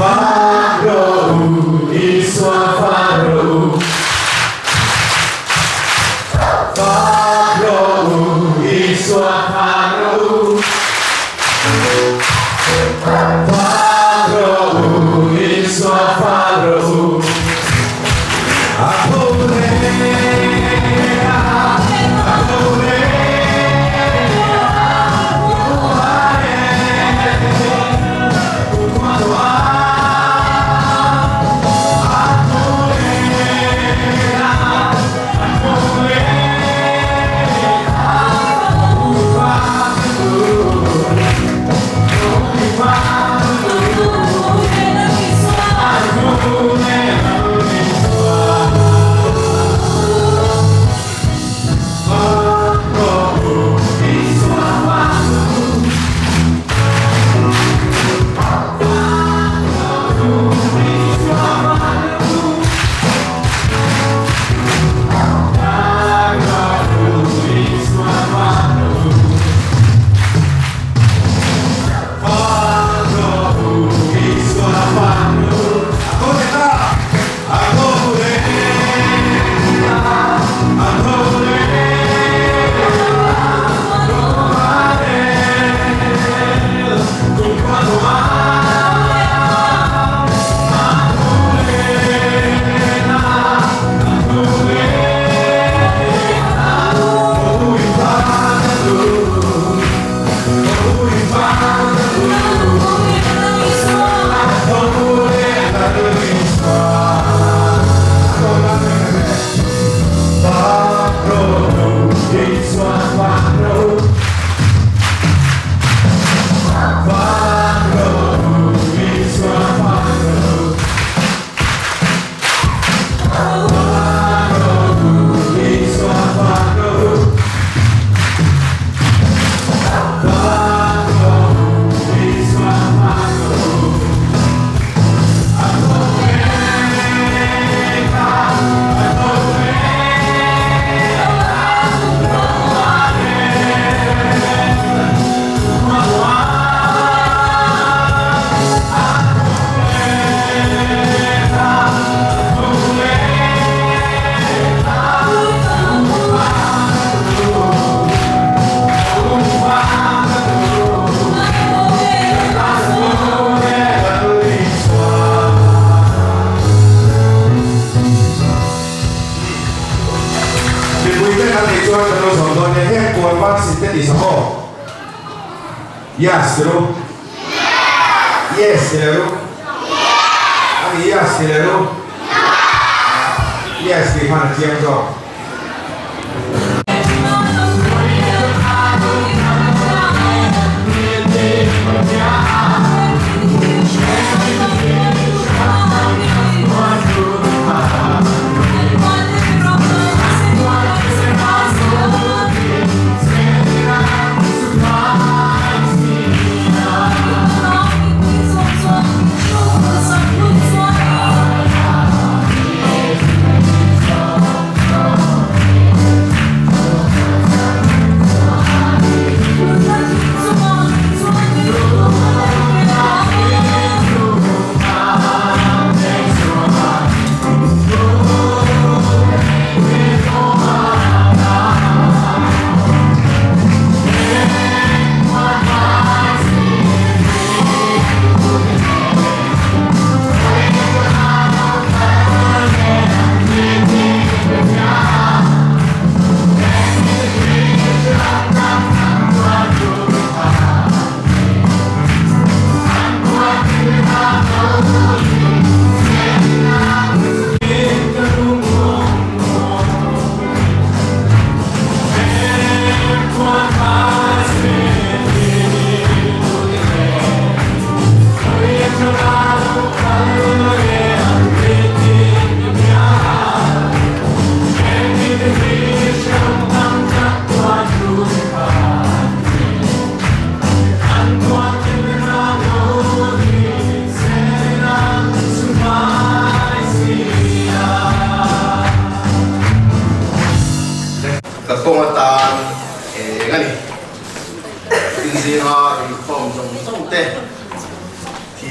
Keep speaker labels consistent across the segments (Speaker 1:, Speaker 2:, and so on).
Speaker 1: Fak rawh u, Isua fak rawh u. Fak rawh u, Isua fak rawh u. Fak rawh u, Isua fak rawh u. A tho leh a, a tho leh a, Mipuite kan neih chuan kan lo zawm dawn nia, heng puan var sin te tih sak aw. Yes ti ru. Yes ti leh ru. A ni yes ti leh ru. Yes tih hman a chiang zawk.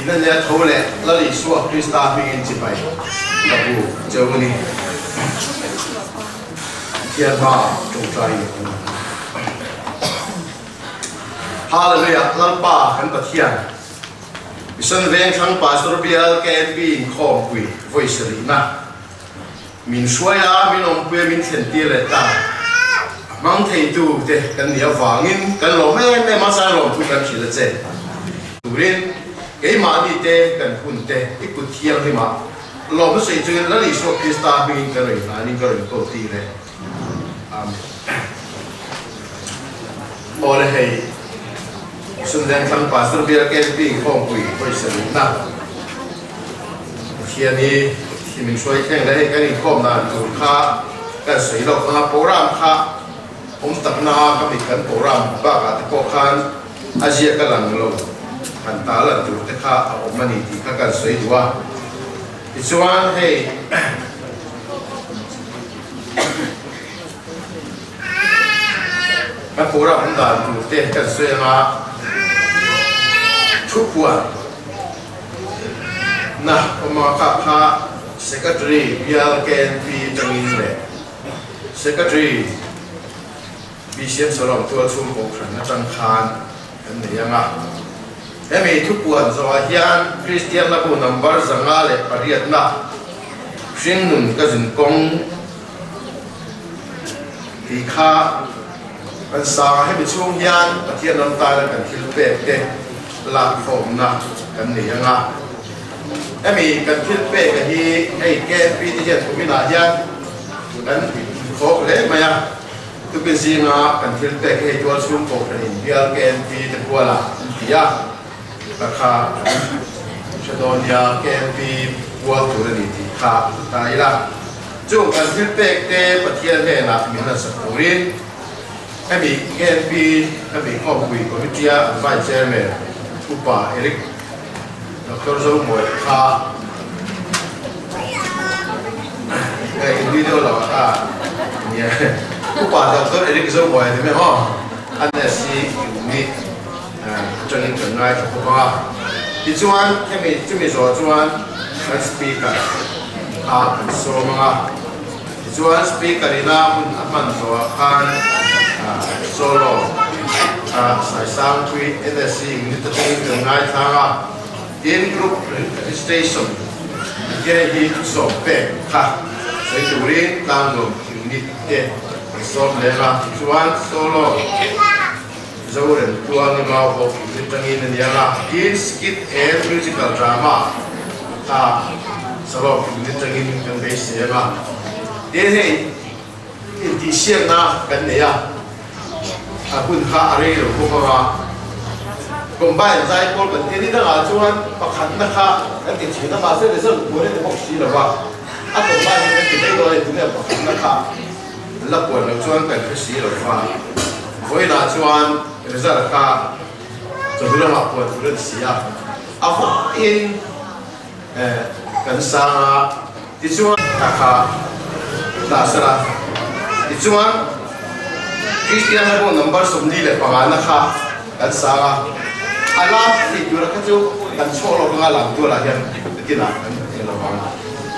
Speaker 1: Thihna leh tho leh Lal Isua Krista hmingin chibai ka bu cheu a ni. Pathian hmaah tawngtai leh ang. Hallelujah! Lalpa kan Pathian, Mission Vengthlang Pastor Bial KNP inkhawmpui vawi sarihna Min hruai a, min awmpui a, min thlentir leh ta. A hmang theitu te kan nih avangin kan lawm em em a, zai lawmthu kan hrilh a che. Turin keimahni te kan hun te i kut thianghlimah lawmna sawi chungin Lal Isua Krista hmingin ka rawn hlanin ka rawn ko tir e. Amen. Aw le hei, Sundengthlang Pastor Bial KNP inkhawmpui pawisa luhna. Pathian hi hi min hruai thleng leh hei kan inkhawm dan tur kha kan sawi lawk ang a, program kha awm takna a ka mit kan program bakah te pawh khan a ziak a lang lo han ta lan tur te kha a awm a ni tih kha kan sawi duh a. Tichuan hei kan program awm dan tur te kan sawi ang a, thupuan. Na awma kha kha Secretary bial KNP atangin leh Secretary BCM Salom tualchhung kohhran atang khan kan nei ang a. Hemi thupuan zawhah hian Kristian Labu number 508 na Hringnun ka zin kawng tih kha kan sang a. Hemi chhung hian Pathian ram tana kan thil pek te Lakkhawmna kan nei ang a, hemi kan thil pek a hi hei KNP te hian kuminah hian kan inkhawk hle mai a, tukin zinga kan thil pek hi hei tual chhung kohhran in bial KNP te kualah an ti a, ka kha kan hre dawn nia KNP kual tur a ni tih kha ta ila, chung kan thil pek te Pathian hnenah min la sak turin. Hemi KNP hemi khawmpui committee-a an Vice Chairman Upa Eric Doctor Zomawi kha hei in video lo ah kha nia Upa Doctor Eric Zomawi a ni mai maw NSC unit atangin kan ngaithla bawk ang a tichuan hemi chumi zawh chuan kan speaker kha kan sawm ang a. Tichuan Speaker ina hun a hman zawhah khan Solo a Saisangpui NSC unit atangin kan ngaithlang a, tin Group Registration ge hi thusawm pek kha sawi turin Tlangnuam unit te an sawm leng a, tichuan Solo Zoren Tluangi Mauhawk unit atangin a niang a, tin Skit and Musical Drama kha Salawm unit atangin kan beisei ang a, tin hei intihsiakna kan nei a, a hun kha a rei lo bawk ang a, combine zai pawl kan tih a ni dangah chuan pakhatna kha kan ti thin a, mahse result puan a ni bawk si lo va, a combine hi kan ti mai dawn a ni, tunge pakhatna kha an la puan loh chuan kan hre si lo va, vawiinah chuan result kha chawhnu lamah puan tur a ni si a, a vaiin kan sang a. Tichuan, a kha ta sela. Tichuan, Kristian ho number 45 na kha kan sang a, a lam tih tura kha chu kan chhuak lawk anga lam tualah hian nakinah kan en lo vang,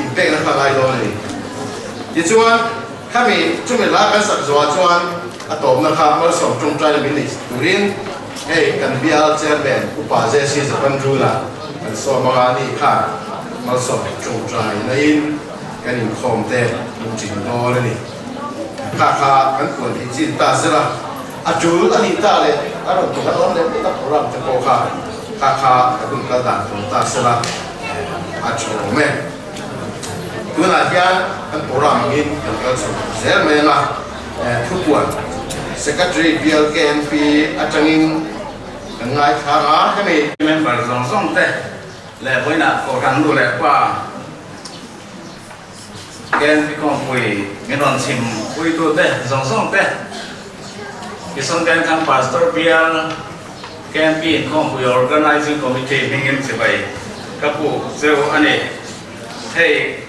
Speaker 1: inpekna kha ngai dawn a ni. Tichuan, khami chumi hla kan sak zawhah chuan a tawpna kha malsawm tawngtaina min nei turin hei kan bial chairman Upa JC Zapandruna kan sawm anga ni khan Malsawm tawngtai naiin kan inkhawm te min ṭin dawn a ni. Kha kha kan puan theih chin ta zir a, a ṭul a nih ta leh a rawn tuk a dawn leh mai tak ram te pawh kha kha kha ka hun kal dan tur ta sela a ṭha awm e. Tunah hian kan program angin kan kal chho zel mai ang a, thupuan Secretary Bial KNP aṭangin kan ngaithla ang a, hemi.
Speaker 2: Member zawng zawng te Leh vawiinah Kohhran nu leh pa KNP Kawngpui min rawn chhim puitute zawng zawng te, Kison Vengthlang Pastor Bial KNP Inkhawmpui Organizing Committee hmingin chibai ka puk cheu a ni. Hei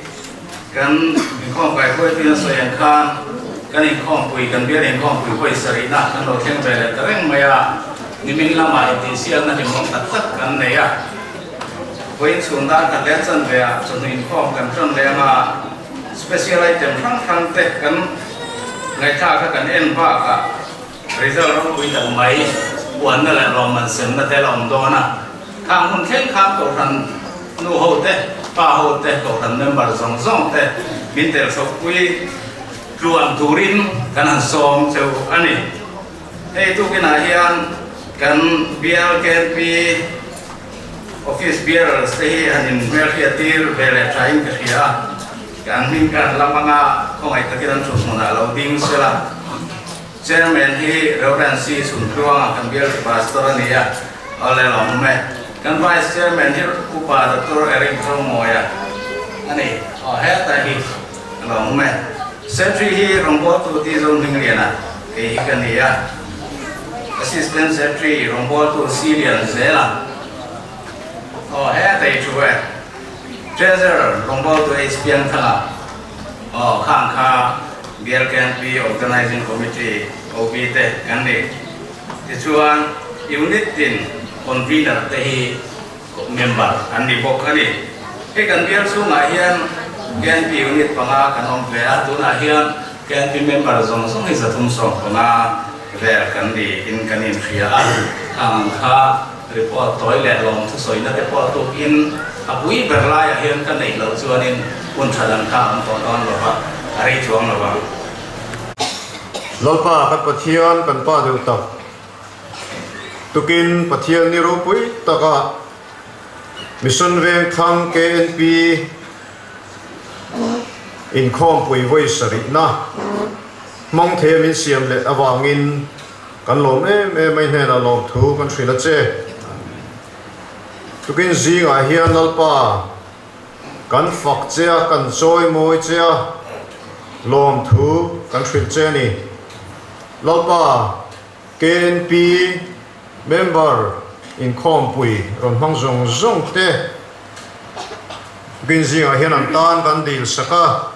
Speaker 2: kan inkhawmkai hruaitu in a sawi ang khan kan inkhawmpui, kan bial inkhawmpui hawi sarihna kan lo thleng ve leh ta reng mai a, nimin lamah intihsiakna hlimawm tak tak kan nei a. Vawiin chhun dar khat leh chanve ah chawhnu inkhawm kan ṭan leh anga special item hrang hrang te kan ngaihthlak kha kan en bakah result ropui tak mai puanna leh lawmman semna te la awm dawn a. Khang hun thleng khan Kohhran nu ho te, pa ho te, Kohhran member zawng zawng te min tel chhohpui tluan turin kan han sawm cheu a ni. Hei tukinah hian kan BLKP Office bearers te hi han inhmelhriat tir ve leh thain ka hria a, kan hming kan lam anga khawngaih takin an thut hmunah lo ding sela. Chairman hi Rev. C. Chhuntluanga kan bialtu Pastor a ni a, awle lawm awm e. Kan Vice Chairman hi Upa Doctor Eric Zomawia a ni, aw heta hi lawm awm e. Secretary hi rawngbawltu T. Zohmingliana kei hi ka ni a, Assistant Secretary rawngbawltu C. Lianzela, aw heta hi thu e. Treasurer rawngbawltu H. Piangthanga, aw khang kha BLKNP Organizing Committee, OB, te kan ni. Tichuan Unit tin Convener te hi Member an ni bawk a ni. Hei kan bial chhungah hian KNP unit panga kan awm ve a, tunah hian KNP member zawng zawng hi 315 vel kan ni in kan inhria a, khang ang kha report tawi leh lawm thusawina te pawh tukin a pui ber laiah hian ka neih loh chuanin hun tha dang kha a awm tawh dawn lo va, a rei chuang lo ang.
Speaker 1: Lalpa kan Pathian kan Pa deuh tak. Tukin Pathian ni ropui taka Mission Vengthlang KNP inkhawmpui vawi sarihna hmang thei a min siam leh avangin kan lawm em em a, i hnenah lawmthu kan hrilh a che. Tukin zingah hian Lalpa kan fak che a, kan chawi mawi che a, lawmthu kan hrilh che a ni. Lalpa KNP member inkhawmpui rawn hmang zawng zawng te tukin zingah hian an tan kan dil sak a,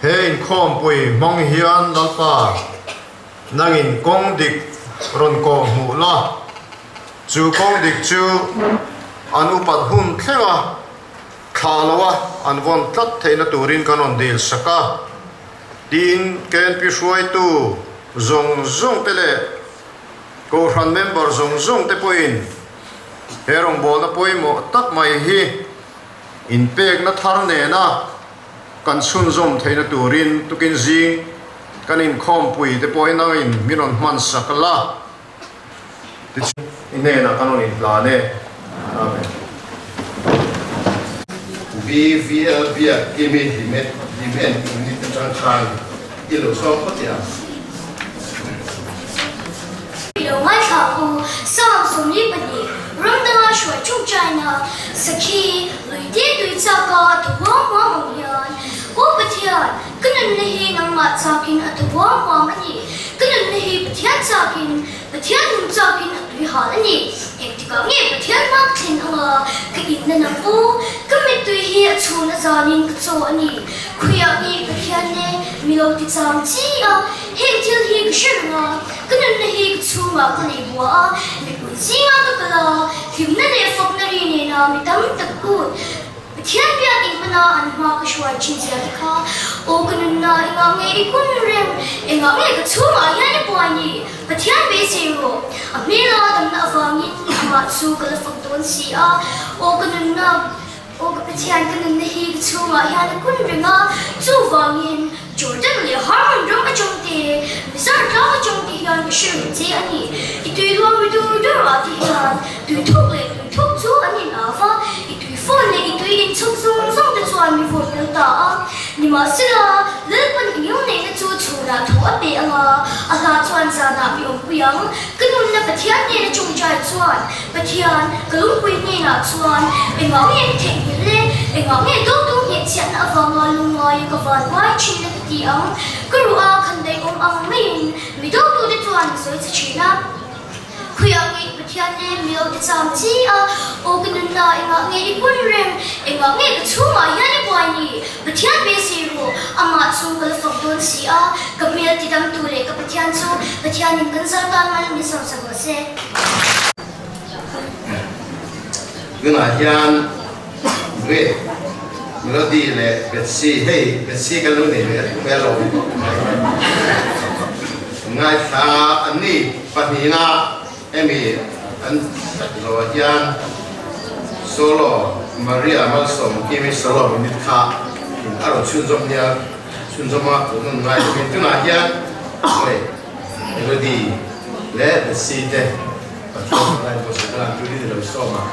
Speaker 1: he inkhawmpui hmang hian Lalpa nangin kawng dik rawn kawh hmuh la, chu kawng dik chu an upat hun thleng a thlah lo a an vawn tlat theihna turin kan rawn dil sak a. Tiin KNP hruaitu zawng zawng te leh Kohhran member zawng zawng te pawhin he rawngbawlna pawimawh tak mai hi inpekna thar nena kan chhunzawm theihna turin tukin zing kan inkhawmpui te pawhin a in min rawn hman sak la. Tichuan i hnenah kan rawn inhlan e. Amen.
Speaker 3: BVL Biak Kimi Hlimet Hlimen Unit atang khan i lo sawm phawt teh ang.
Speaker 4: I lo ngaithla u, Psalm 42, Ram danga hruai chung China, Sakhi, Luite tui chaka a thaw huam huam ang hian, Aw Pathian, ka nunna hi nangmah chakin a thaw huam huam a ni. Ka nunna hi Pathian chakin, Pathian nung chakin a tui hal a ni. Engtikah nge Pathian hma ka thlen anga ka inna nang u? Ka mittui hi a chhun a zanin ka chaw a ni. Khuiah nge Pathian ne mi lo ti chang chi a? Heng thil hi ka hre reng a, ka nunna hi ka chhungah ka nei bua a, mipui zingah ka kal a, hlimna leh fakna ri nena mi tam tak kut Pathian biak in hmana an hma ka hruai thin zia te kha, aw ka nunna engah nge i kun reng, engah nge ka chhungah hian i buai ni, Pathian beisei rawh, a hmela damna avangin amah chu ka la fak dawn si a, aw ka nunna, aw ka Pathian ka nunna hi ka chhungah hian a kun reng a, chuvangin Jordan leh Harmon ram atang te, Mizar tlang atang te hian ka hre reng che a ni, i tui luang ri dur dur ah te hian tui thuk leh tui thuk chu an in au va, i tui fawn leh i tui in chhuk zawng zawng te chuan mi vawt tel ta a. Nimahsela, Lalpan i ngiau neihna chu chhunah thu a pe ang a, a hla chuan zanah mi awmpui ang. Ka nunna Pathian hnena chungchai chuan, Pathian, ka lungpui hnenah chuan engah nge ka theihnghilh le? Engah nge dawtu hnehchhiahna avanga lungngaia ka van ngai thin le ka ti ang? Ka ruh a khan daih awm ang maiin mi dawtute chuan mi sawi che thin a. Khuiah nge i Pathian le mi lo ti cham chi a, aw ka nunna engah nge i kun reng? Engah nge ka chhungah hian i buai ni? Pathian beisei rawh, amah chu ka la fak dawn si a, ka hmel tidamtu leh ka Pathian chu Pathianin kan zar tan mal min sawmsak rawh se.
Speaker 3: Tunah hian duet Melody leh Bethsy, hei Bethsy kan lo nei ve a hmel lo mai. Ngaithla an ni pahnihna hemi an sak zawhah hian solo Maria Malsawm Kimi solo minute kha in a rawn chhunzawm nia chhunzawm a tun an ngai lovin tunah hian hei Melody leh Bethsy te Pathian hmangaih bawhsawm a turin i lo sawm a.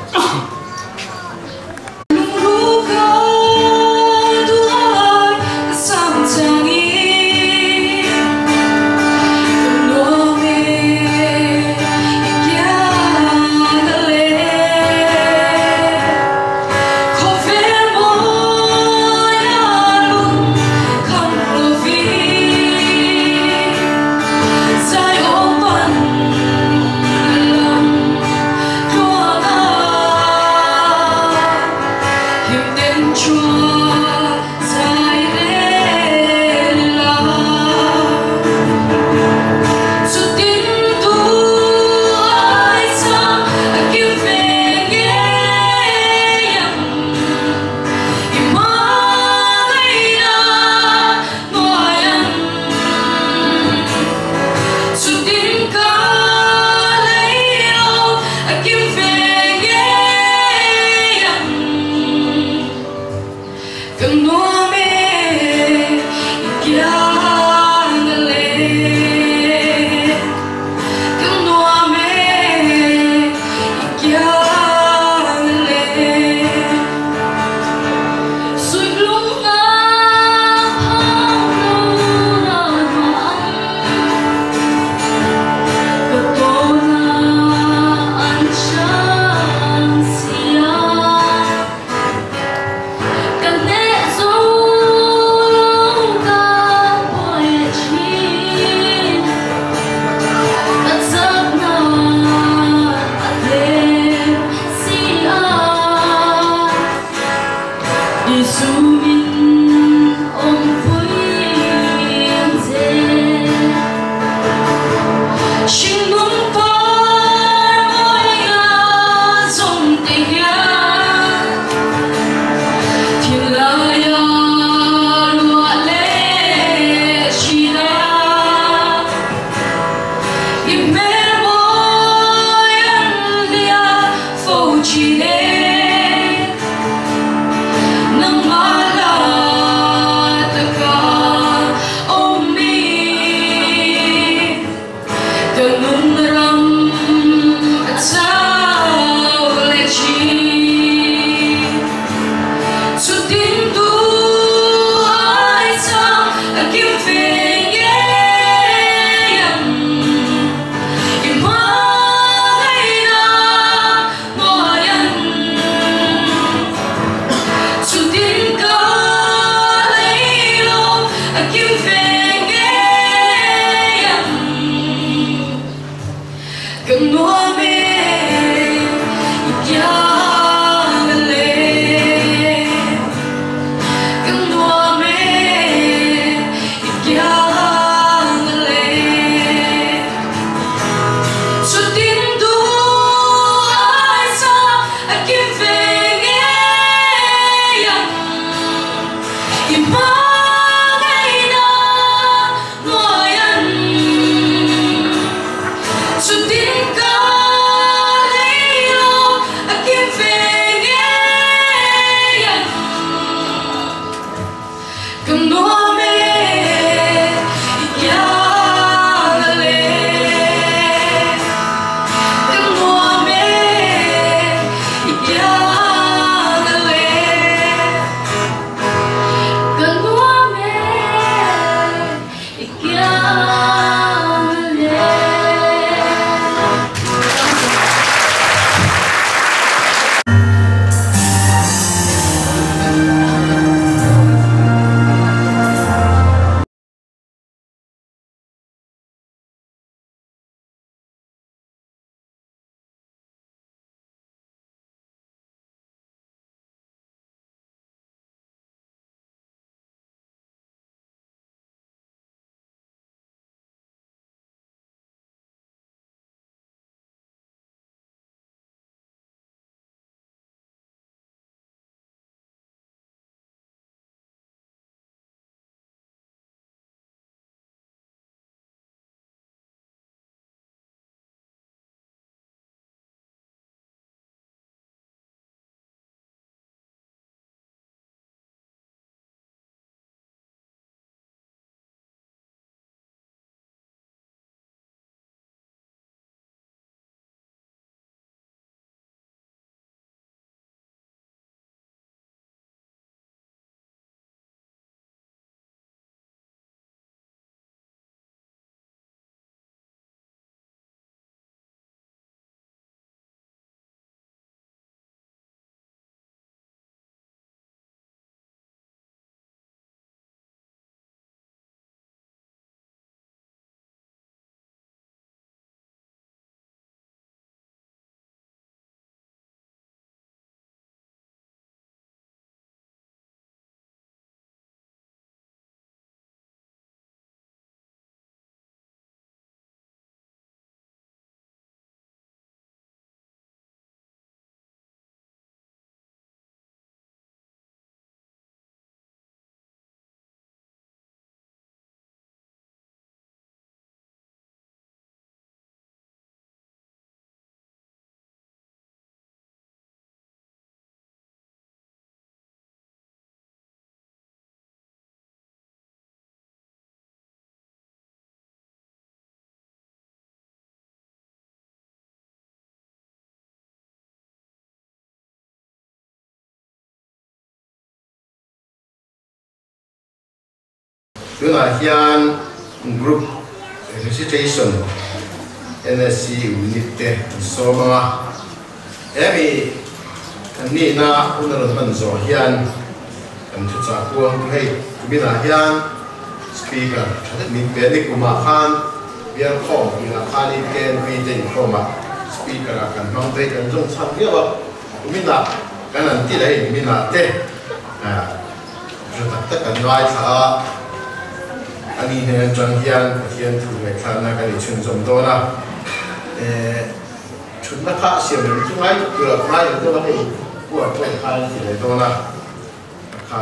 Speaker 3: Tunah hian Group Recitation NSC Unit te an sawm ang a, hemi an nihna hun a rawn hman zawh hian kan thuchah kuang chu hei kuminah hian Speaker tha deuh min pe a ni. Kumah khan bial khawm puiah khanin KNP te inkhawmah Speaker ah kan hmang phei kan zawng chhan viau a, kuminah kan an ti leh hei niminah te Hre tak tak kan ngaithla a, a ni hnen atang hian Pathian thu ngaihthlakna kan inchhunzawm dawn a, thutna kha a siam reng chu ngai tuk tur a ngai lo dawn a, hei puar pawh khan a ti leh dawn a, kha.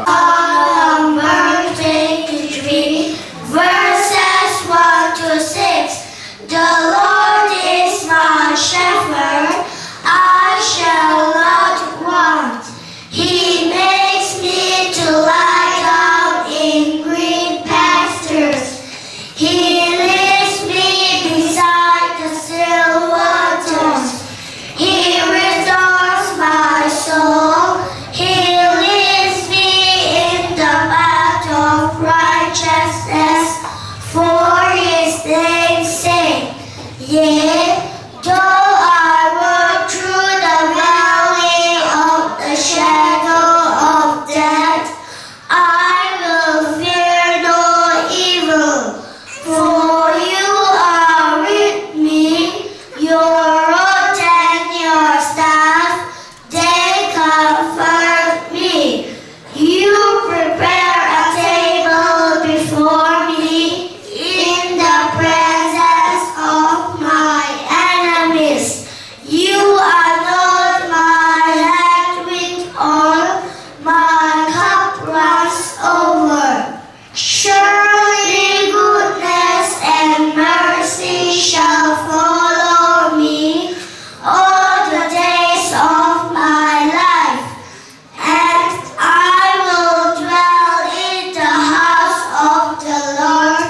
Speaker 4: Number 23 verses 1 to 6 The Lord is my shepherd, I shall not want. He makes me to lie down in green pastures. He leads me beside the still waters. He restores my soul. He leads me in the path of righteousness for his name's sake. Yea, though I walk through the valley of the shadow of death, I will fear no evil, for you are with me, your rod and your staff, they comfort me. You prepare a table before me in the presence of my enemies. You anoint my head with oil, my cup runs over. Surely goodness and mercy shall follow me all the days of my life, and I will dwell in the house of the Lord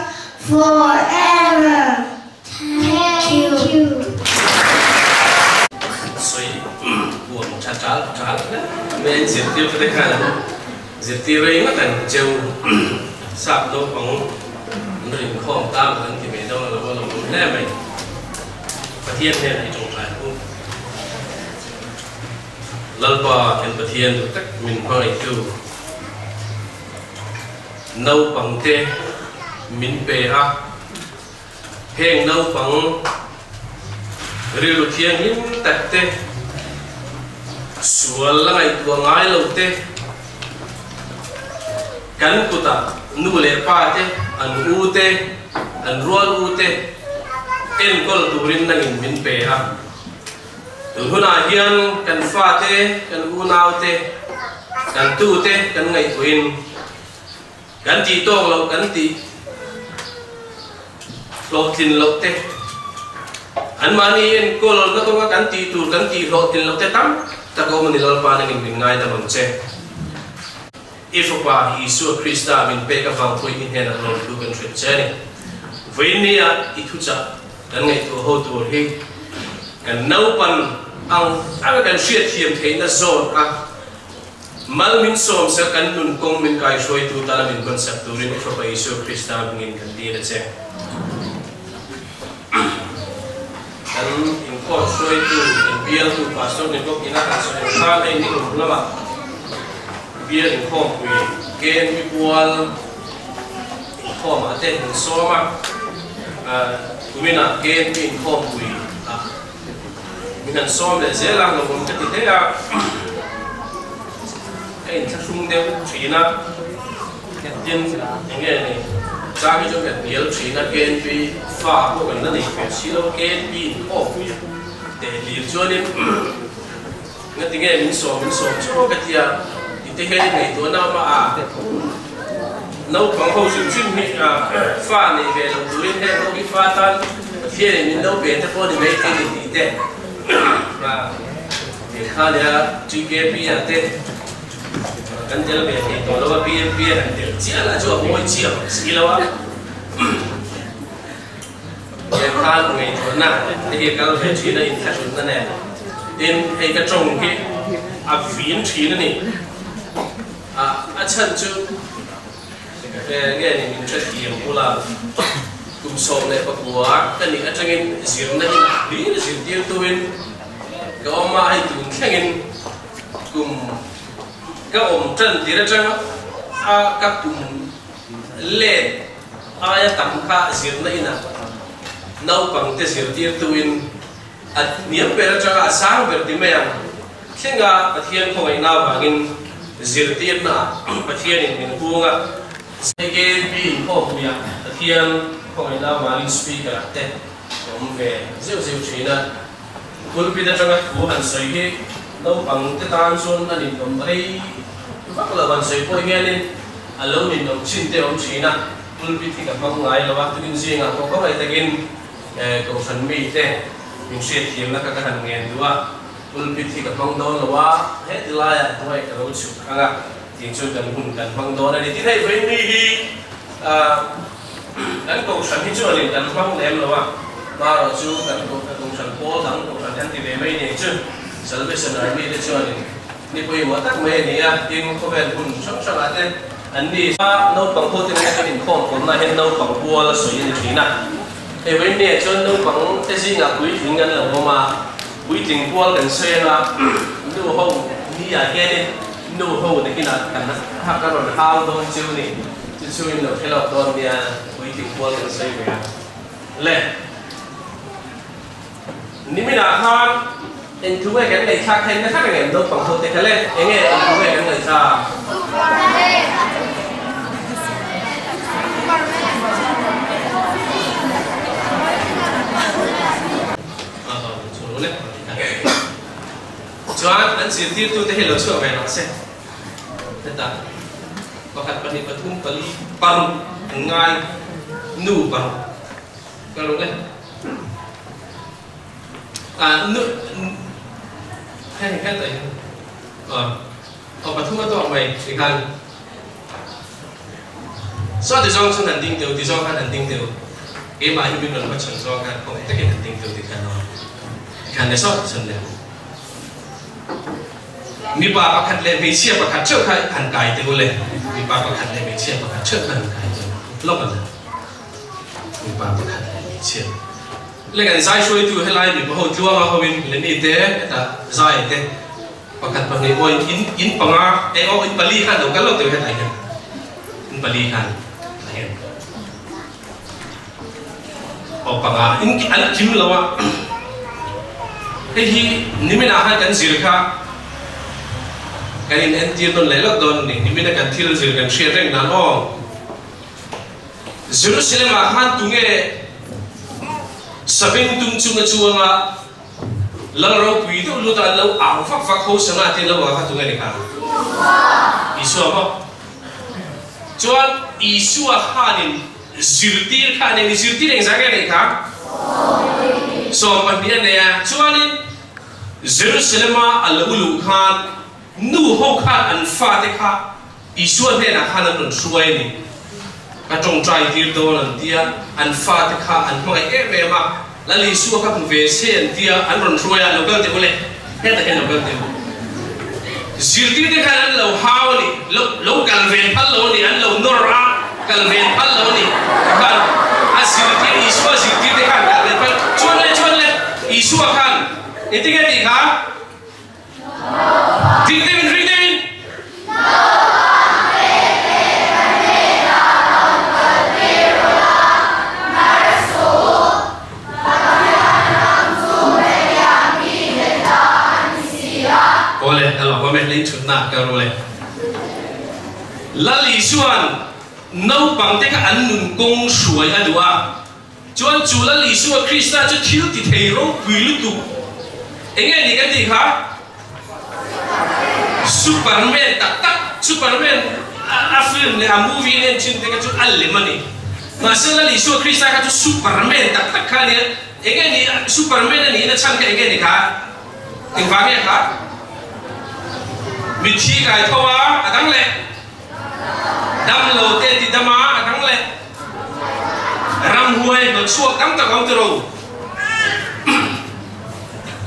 Speaker 4: forever. Thank you.
Speaker 5: Sawi huam tha chal chal hle mai a, inzirtir te khan an zirtir rei ngawt ang cheu sap naupang an rinkhawm ta maw an ti mai dawn alo a lo awm hle mai. Pathian hnenah i tawngtai ang u. Lalpa kan Pathian duh tak min hmangaihtu naupangte min pe a, heng naupang rilru thianghlim takte, sual la ngaihtuah ngai lo te, kan kutah nu leh pa te, an u te, an rual u te enkawl turin nangin min pe a. Tun hunah hian kan fate, kan unaute, kan tute kan ngaihtuahin kan tih tawk loh, kan tih hlawhtlin loh te, anmahni enkawl na kawnga kan tih tur kan tih hlawhtlin loh te tam tak a awm a ni. Lalpa nangin min ngaidam ang che. I Fapa Isua Krista min pek avang pawhin i hnenah lawmthu kan hrilh che a ni. Vawinia i thuchah kan ngaihtuah ho tur hi kan naupan ang anga kan hriatthiam theihna zawn a mal min sawm sak kan nun kawng min kaihruaitu tala min hawnsak turin i Fapa Isua Krista hmingin kan dil a che. Kan inkhawm hruaitu, kan bialtu Pastor ni bawk ina kan sawi ang khan hei ni kum lamah bial inkhawmpui KNP pual inkhawmah te min sawm a, kuminah KNP inkhawmpui ah min han sawm leh zel a, lawmawm ka ti hle a, ka inthlahrung deuh thin a. Tin, enge ni? Chang hi chu kan hnial thin a, KNP fa pawh kan la nei ve si lo, KNP in khawpui teh lir chuanin ngatinge min sawm min sawm chu ka ti a, tite hian in ngaihtuah na awm a, a naupang ho hrim hrim hi fa nei ve lo turin heng ho hi fa tan Pathianin min lo pe te pawh ni mai thei ni tih te ti kha nia TKP ah te. Kan tel ve thei tawh lo a, BMP a han tel chiah lah chu a mawi chiah bawk si lo a. Tiang khan ngaihtuahna te hi a kal ve thin a, inthlahrunna nen. Tin, hei ka tawng hi a vin thin a ni. A chhan chu nge ni min hrethiam ula kum 19 ka nih atangin zirna in hlir zirtirtuin ka awm a hei tun thlengin kum ka awm tan tir atang a ka kum let aia tam kha zirna inah naupangte zirtirtuin a hniam ber atanga a sang ber ti mai ang. Thlenga Pathian khawngaihna avangin zirtirnaah Pathianin min hung a. KMP inkhawmpuiah Pathian khawngaihna avangin Speaker-ah te ka awm ve zeuh zeuh thin a. Pulpit atanga thu han sawi hi naupangte tan chuan a ninawm rei vak lo han sawi pawh hianin a lo ninawm chin te a awm thin a. Pulpit hi ka hmang ngai lo a, tukin zingah pawh khawngaih takin Kohhran mite min hriatthiamna kha ka han ngen duh a. Pulpit hi ka hmang dawn lo a, heti laiah hnuai ka lo chhuk ang a, tih chuan kan hun kan hmang dawn a ni. Tin hei vawiin mi hi kan kohhran hi chuanin kan hmang lem lo a, marawh chu kan kohhran pawl dang kohhran kan ti ve mai nen chu Salvation Army te chuanin ni pawimawh tak mai a ni a, tin khawvel hun hrang hrangah te an ni. Naupang ho te nena kan inkhawm pawlna hian naupang pual a sawi a ni thin a, hei vawiin mi ah chuan naupang te zingah puitling an lo awm a. Puitling pual kan sawi anga nu ho ni ah hianin nu ho te kinah kan hak a rawn hau dawn chu ni chu chungin lo hre lawk dawn nia puitling pual kan sawi ve a le niminah khan eng thu nge kan ngaihthlak theih na thak engem naupang ho te kha le enge eng thu nge kan ngaihthlak. Chuan an zirtirtute hi lo chhuak ve rawh se. Hetah pakhat pahnih pathum pali paruk an ngai nu paruk paruk le ah nu hei hetah hian aw aw pathum a tawk mai tikhan saw ti zawng chuan han ding teu ti zawng khan han ding teu keimah hi min rawn hmachhawn zawng khan khawngaih takin han ding teu tikhan aw tikhan le saw ti chuan le mipa pakhat leh hmeichhia pakhat theuh kha han kai teu le mipa pakhat leh hmeichhia pakhat theuh kha han kai teu lawk an mipa pakhat leh hmeichhia le kan zai hruaitu helai mipa ho tluanga hoin leni te hetah zai te Pakhat pahnih aw in in panga eh aw in pali khan lo kal lo teh hetah hian in pali khan tah hian aw panga in an kim lo a hei hi niminah khan kan zir kha kan in entir nawn leh lawk dawn a ni nimina kan thil zir kan hriat reng nan aw Jerusalem ah khan tunge sabengtung chunga chuanga Lal ropui deuh lut a an lo au vak vak ho sanga te lo a kha tunge ni kha? Isua maw? Chuan Isua khanin zirtir kha a nei ni, zirtir engzah nge a neih kha? 12 a nei a, chuanin Jerusalem-a a lo luh khan nu ho khan an fate kha Isua hnenah khan an rawn hruai a ni. Ka tawngtai tir dawn an ti a, an fate kha an hmangaih em em a, Lal Isua kha hmu ve se an ti a, an rawn hruai a, lo kal teh u le, hetah hian lo kal teh u. Zirtirte khan an lo hau a ni, lo lo kal ven phal lo a ni, an lo nawr a, kal ven phal lo a ni. Tikhan a zirtir, Isua zirtirte khan kal ven phal, chuan le, chuan le, Isua khan engtin nge tih kha? Ding deuhin ring deuhin. Awle a lo awm e lei chhutna ka ru le. Lal Isua'n naupangte kha an nun kawng hruai a duh a. Chuan chu Lal Isua Krista chu thil ti thei ropui lutuk eng nge ni kan tih kha? Superman tak tak, Superman a film leh a movie en thin te kha chu a lem a ni. Mahse Lal Isua Krista kha chu Superman tak tak kha a nia. Eng nge ni Superman a nihna chhan kha eng nge ni kha? Engvang nge kha? Mitthi kai tho a, a dang leh. Damlo te ti dam a, a dang leh. Ramhuai hnawt chhuak tam tak awm tiro.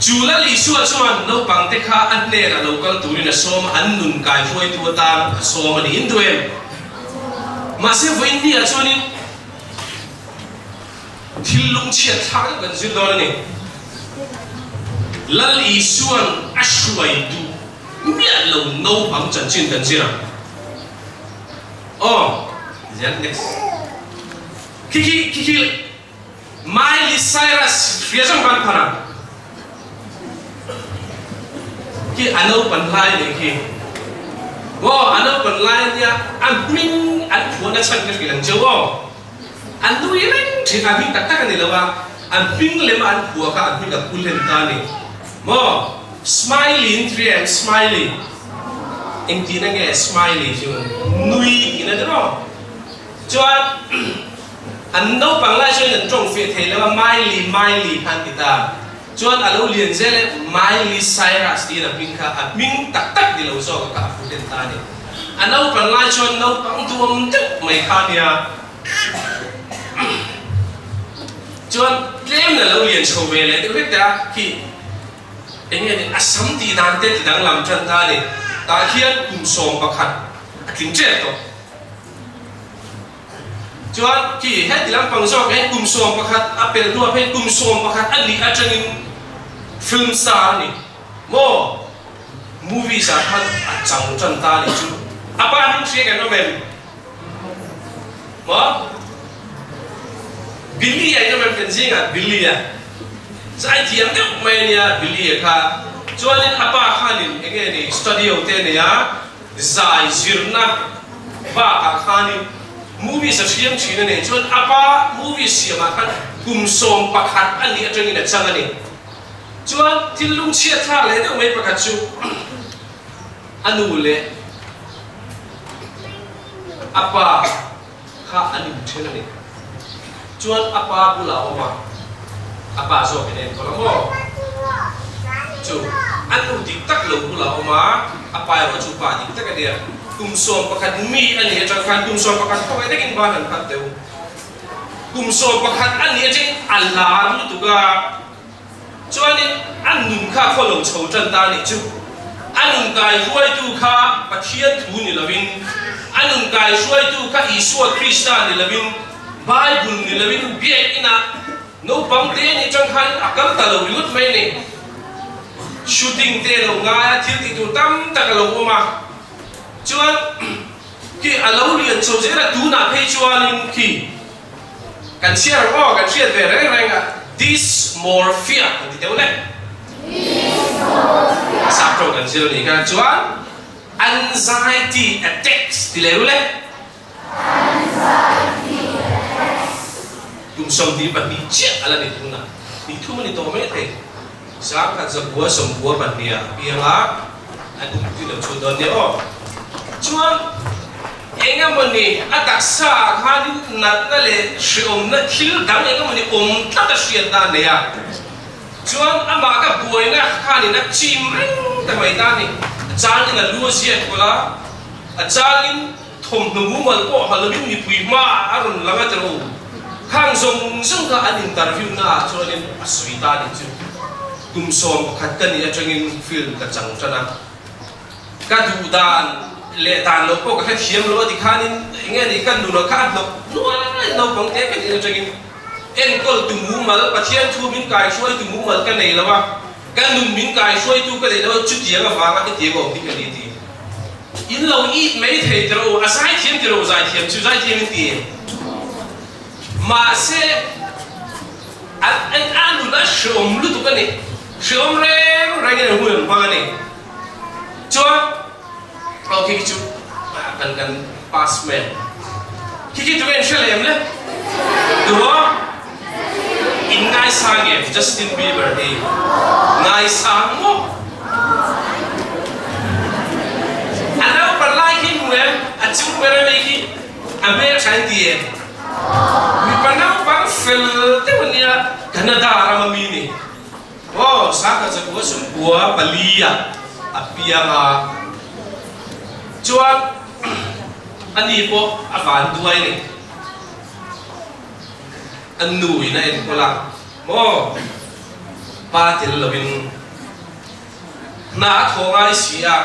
Speaker 5: Chu Lal Isua chuan naupang te kha a hnenah lo kal turin a sawm a, an nun kai hruaitu atan a sawm a ni. In duh em? Mahse vawiin ni ah chuanin thil lungchhiat thlak deuh kan zir dawn a ni. Lal Isua'n a hruai duh miah lo naupang chanchin kan zir ang. Aw, ziak next. Khi khi khi khi Miley Cyrus hria zawng kan phan ang. Khi a naupan lai nih khi. Aw, a naupan lai a nia, a hming an phuahna chhan ka hrilh ang cheu aw. A nui reng thin, a hming tak tak a ni lo a, a hming lema an phuah kha a hming a pu hlen ta a ni. Maw? Smiley in hria em? Smiley. Engtin a nge smiley chu? Nui tihna ni maw? Chuan an naupang lai chuan an tawng fiah thei lo a, Miley, Miley kha an ti ta. Chuan a lo lian zel e, Miley Cyrus tiin a hming kha, a hming tak tak ni lo zawk a kha a pu hlen ta a ni. A naupang lai chuan naupang duam deuh mai kha a nia. Chuan tlem na lo lian chho ve leh deuh hlek te a, khi eng nge ni, a sam tih dan te ti danglam tan ta a ni. Tah khian kum 11 a tling tep tawh. Chuan khi heti lampang zawk hian kum 11 a pelh hnuah phei kum 11 a nih atangin film star a ni maw? Movies ah khan a chang tan ta a nih chu. A pa hming hria kan awm em? Maw? Billy a in awm em kan zingah Billy a zai thiam deuh mai a nia Billy a kha. Chuanin a pa khanin enge ni studio te a nei a. Zai zirna bakah khanin movies a hriam thin a nih chuan a pa movie siamah khan kum 11 a nih atangin a chang a ni. Chuan thil lungchhiat thlak leh deuh mai pakhat chu a nu leh a pa kha an inthen a ni. Chuan a pa bulah a awm a, a pa zawkin a enkawl a maw? Chu a nu dik tak lo bulah a awm a, a pa erawh chu pa dik tak a nia. Kum 11 mi a nih atang khan kum 11 khawngaih takin ban an khat deuh. Kum 11 a nih atangin a lar lutuk a, chuanin a nun kha khaw lo chho tan ta a nih chu. A nun kai hruaitu kha Pathian thu ni lovin, a nun kai hruaitu kha Isua Krista ni lovin, Bible ni lovin biakina naupang te anih tang khanin a kal ta lo ringawt mai a ni. Shooting te a lo ngai a, thil tih tur tam tak a lo awm a. Chuan khi a lo lian chho zel a, tunah phei chuanin khi Kan chhiar ang aw, kan hriat ve reng reng a, dysmorphia kan ti deuh le. Sap tawng kan zir a nih kha. Chuan anxiety attacks ti leh u le. Kum 22 chiah a la ni thung a, ni thum a ni tawh mai thei. 1992 ah a piang a, an um tui lo chhut dawn nia aw. Chuan eng emawni a taksa ah khanin natna leh hreawmna thil dang eng emawni awm tlat a hriat dan nei a. Chuan amah ka buaina khanin a chim reng ta mai ta a ni. A changin a lu a ziak kawlh a, a changin thawmhnaw mumal pawh ha lovin mipui hmaah a rawn lang a ti ro. Khang zawng zawng kha an interview naah chuanin a sawi ta a nih chu. Kum 11 ka nih atangin film ka chang tan a. Ka duh dan leh dan loh pawh ka hrethiam lo a ti khanin eng nge ni ka nuna kha a hnawk nuai naupang te ka nih atangin enkawl tu mumal Pathian thu min kaihruaitu mumal ka nei lo a, ka nun min kaihruaitu ka nei lo a chutiang avanga hetiang awm hi ka ni ti. In lo it mai thei tiro u, a zaithiam tiro u, zaithiam chu zaithiam in ti em? Mahse, a a nun a hreawm lutuk a ni, hreawm reng rengin an hun an hmang a ni. Chuan, aw khi khi chu kan kan pass mai ang. Khi khi tunge in hre lem le? Duhawm? In ngaisang em Justin Bieber hi? Ngaisang maw? A naupan lai khi hmu em? A chung ber a nei khi a hmeltha in ti em? Mipa naupang fel deuh a nia, Canada ram a mi ni. Aw, 1994 ah a piang a, chuan ani pawh a van duai a ni. A nu in a enkawl a, maw pa tel lovin hna a thawh ngai si a,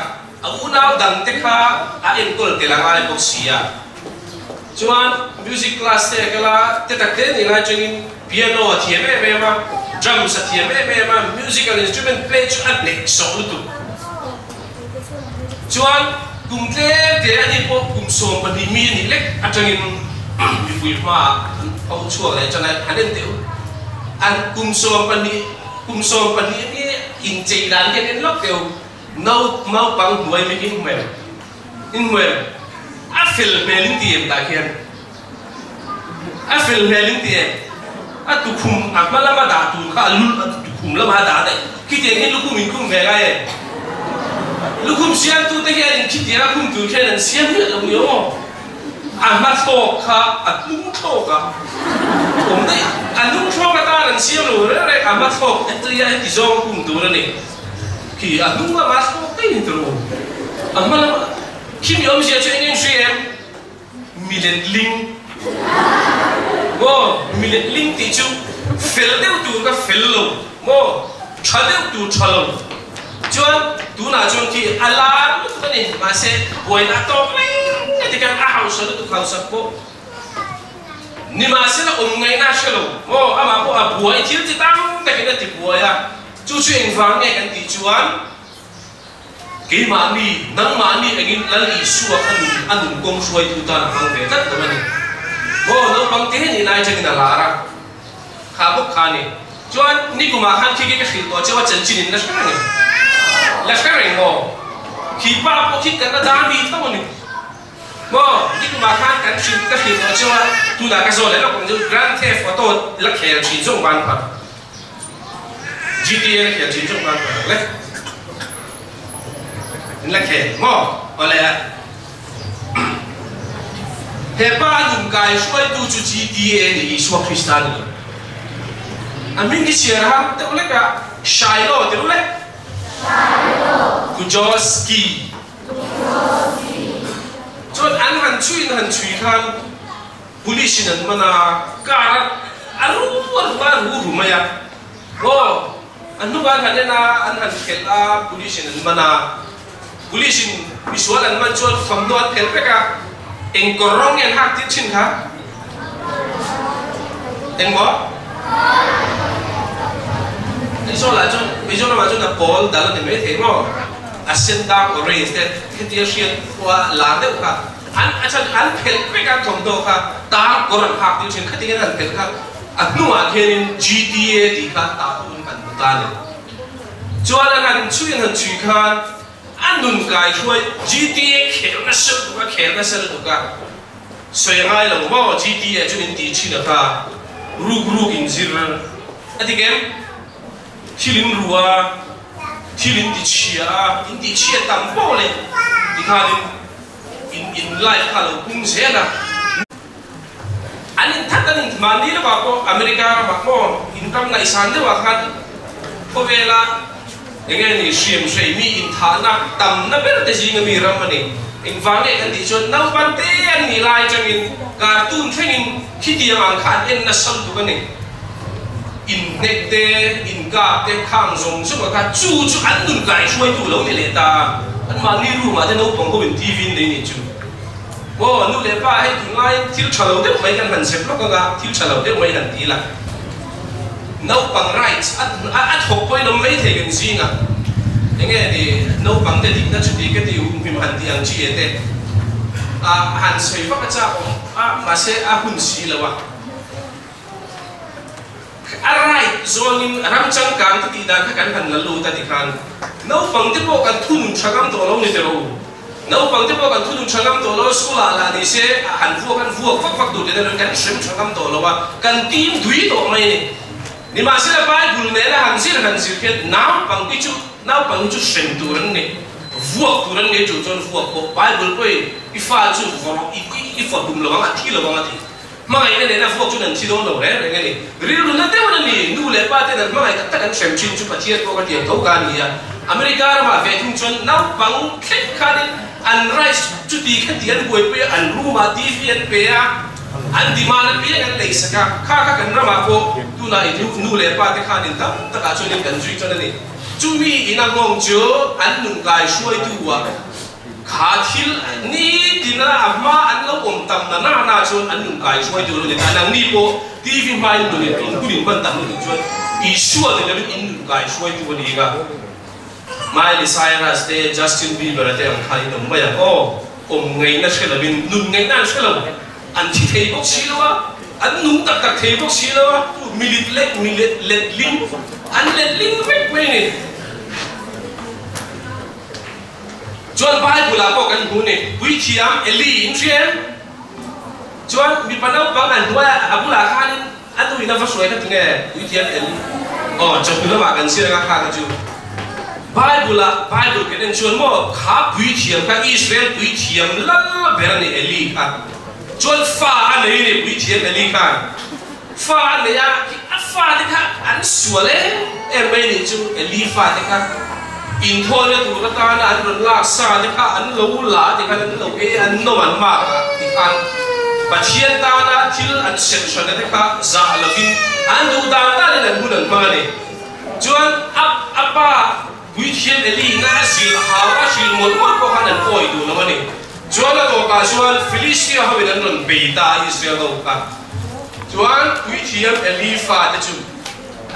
Speaker 5: a unau dang te kha a enkawl tel a ngai bawk si a. Chuan music class te a kal a, te tak te nih lai chungin piano a thiam em em a, drums a thiam em em a, musical instrument play chu a hnehsawh lutuk. Chuan kum tlem te a nih pawh kum 12 mi a nih lek atangin mipui hmaah an pho chhuak leh tan a, han en teh u. An kum 12 kum 12 mi inchei dan hian en lawk teh u. Naupang hnuai mi in hmuh em? In hmuh em? A fel hmel in ti em tah khian? A fel hmel in ti em? A tukhum a hma lama dah tur kha a lul a tukhum lama a dah daih. Khitiang hi lukhum in khum ve ngai em? Lukhum siamtute hian in khitiang a khum tur khian an siam miah lo ni aw. A hma thlawk kha a hnung thlawk a awm daih. A hnung thlawk atan an siam lo reng reng, a hma thlawk hetia heti zawng a khum tur a ni. Khi a hnung lamah thlawk daih ni tur u. A hma lamah khi mi awmzia chu eng eng hria em? Milet ling. Maw? Milet ling tih chu fel deuh tur ka fel lo maw? Tha deuh tur tha lo. Chuan tunah chuan khi a lar lutuk a ni. Mahse buaina a tawk reng a ti khan a hausa lutuk hausak pawh. Nimahsela awm ngaihna a hre lo maw? Amah pawh a buai thil chi tam takin a ti buai a. Chu chu engvang nge kan tih chuan keimahni, nangmahni engin Lal Isua kha nun a nun kawng hruaitu tan a hmang ve tlat lo a ni. Maw naupang te nih lai atangin a lar a, kha bawk kha a ni. Chuan nikumah khan khi khi ka hrilh tawh cheu a chanchin in la hre reng em? La hre reng maw? Khi pa pawh khi kan la dah mi tho a ni. Maw nikumah khan kan hrilh ka hrilh tawh cheu a, tunah ka zawh leh lawk ang chu Grand Theft Auto la khel thin zawng van phat. GTA la khel thin zawk nan ka le. In la khel maw? Awle a. He pa a nun kai hruaitu chu GTA ni Isua Krista ni lo. A hming hi chhiar a har deuh lek a, Shiloh ti ru le. Shiloh. Kujawski. Kujawski. Chuan an han chhui in han chhui khan Police in an man a, car a a ru a ru a ru ru mai a, aw a hnungah an han en a, an han khelh a, police in an man a, police in misual an man chuan thawmhnaw an phelh vek a, eng kawr rawng nge an hak tir thin kha? Eng maw? Aizawl ah chuan Mizoram ah chuan a pawl dal a ni mai thei maw? A sen dang orange te hetia hriat khua lar deuh kha. An a chhan an phelh vek a thawmhnaw kha tar kawr an hak tir thin khatin an han phelh kha a hnungah khianin GTA tih kha tah hun kan hmu ta a ni. Chuan an han chhui an han chhui khan a nun kai hruai GTA khel nasa lutuk a khel nasa lutuk a sawi a ngai lo maw GTA chu min tih thin a kha ruk ruk in zir a ti kem thil in ru a thil in ti chhia a in tih chhia tam pawh leh tikhanin In in life kha lo pung zel a. An in that an in mahni lovah pawh America ramah maw in ram ngaihsan deuhah khan khawvela eng nge ni hriam hrei mi inthahna tamna ber te zinga mi ram a ni. Engvang nge kan tih chuan naupan te an nih lai atangin cartoon thlengin khitiang ang kha an en nasa lutuk a ni. Inhnek te, inkap te, khang zawng zawng a kha chu chu an nun kaihruaitu lo ni leh ta a, anmahni room ah te naupang ho in TV in nei nih chu. Aw, nu leh pa hei tunlaiin thil tha lo deuh mai kan han zep lawk anga thil tha lo deuh mai han ti la. Naupang rights a a thawk pawhin awm mai thei kan zingah enge ni naupang te dikna chuti ka ti humhim han tih ang chi e te a han sawi vak a chak awm a mahse a hun si lo a. A right zawngin ram changkang te tih dan kha kan han la lut a tikhan naupang te pawh kan thunun tha ngam tawh lo ni teh rawh u. Naupang te pawh kan thunun tha ngam tawh lo, school ah lah ni se han vuak an vuak vak vak tur te nen kan hrem tha ngam tawh lo a, kan tim dui tawh mai a ni. Nimahsela Bible nena han zir han zir hian naupang te chu naupang hi chu hrem tur an ni, vuak tur an ni chu chuan vuak pawh Bible pawhin i fa chu vaw rawh i fa hlum lo ang a thi lo ang a ti. Hmangaihna nena vuak chuan an thi dawn lo reng reng a ni. Rilru na deuhin a ni. Nu leh pa ten an hmangaih tak tak an hrem thin chu Pathian pawh ka tiang tho ka ni a. America ramah ve thung chuan naupang thleng khanin an rice chuti khati an buaipui a, an room ah TV an pe a, an demand apiang an lei sak a. Kha kha kan ramah pawh tunah i nu leh pa te khanin tam takah chuanin kan zui chuan a ni. Chumi ina nghawng chu an nun kai hruaitu ah Kha thil nitin a a hma an lo Awm tam na na na chuan an nun kai hruai tur a ni ta. Nangni pawh TV hmain nun in in hun in hman tam lutuk chuan Isua ni lovin in nun kai hruaitu a ni nga. Miley Cyrus te, Justin Bieber te ang kha in awm mai ang aw. Awm ngaihna hre lovin nun ngaihna an hre lo. An thi thei bawk si lo a, an nung tak tak thei bawk si lo a, milit leh milet letling an letling vek mai a ni. Chuan Bible ah pawh kan hmu ni, Puithiam Eli in hria em? Chuan mipa naupang an hnuai a, a bulah khanin a nuin a va hruai kha tunge Puithiam Eli? Aw, chawhnu lamah kan zir anga kha kha chu. Bible ah, Bible kan en chuan maw, kha Puithiam kha Israel Puithiam lal ber a ni Eli kha. Chuan fa a nei ni Puithiam Eli khan. Fa a nei a, a fate kha an sual em em mai nih chu, Eli fate kha inthawina tur atana an rawn lak sa te kha an lo la ti khan an lo ei a, an nawm an mak a ti khan Pathian tana thil an sem hran te kha zah lovin an duh dan danin an hun an hmang a ni. Chuan a a pa Puithiam Eli ina a zil hau a hril mawlh mawlh pawh khan an awi duh lo a ni. Chuan a tawkah chuan Filistia hoin an rawn bei ta a Israel ho kha. Chuan Puithiam Eli fate chu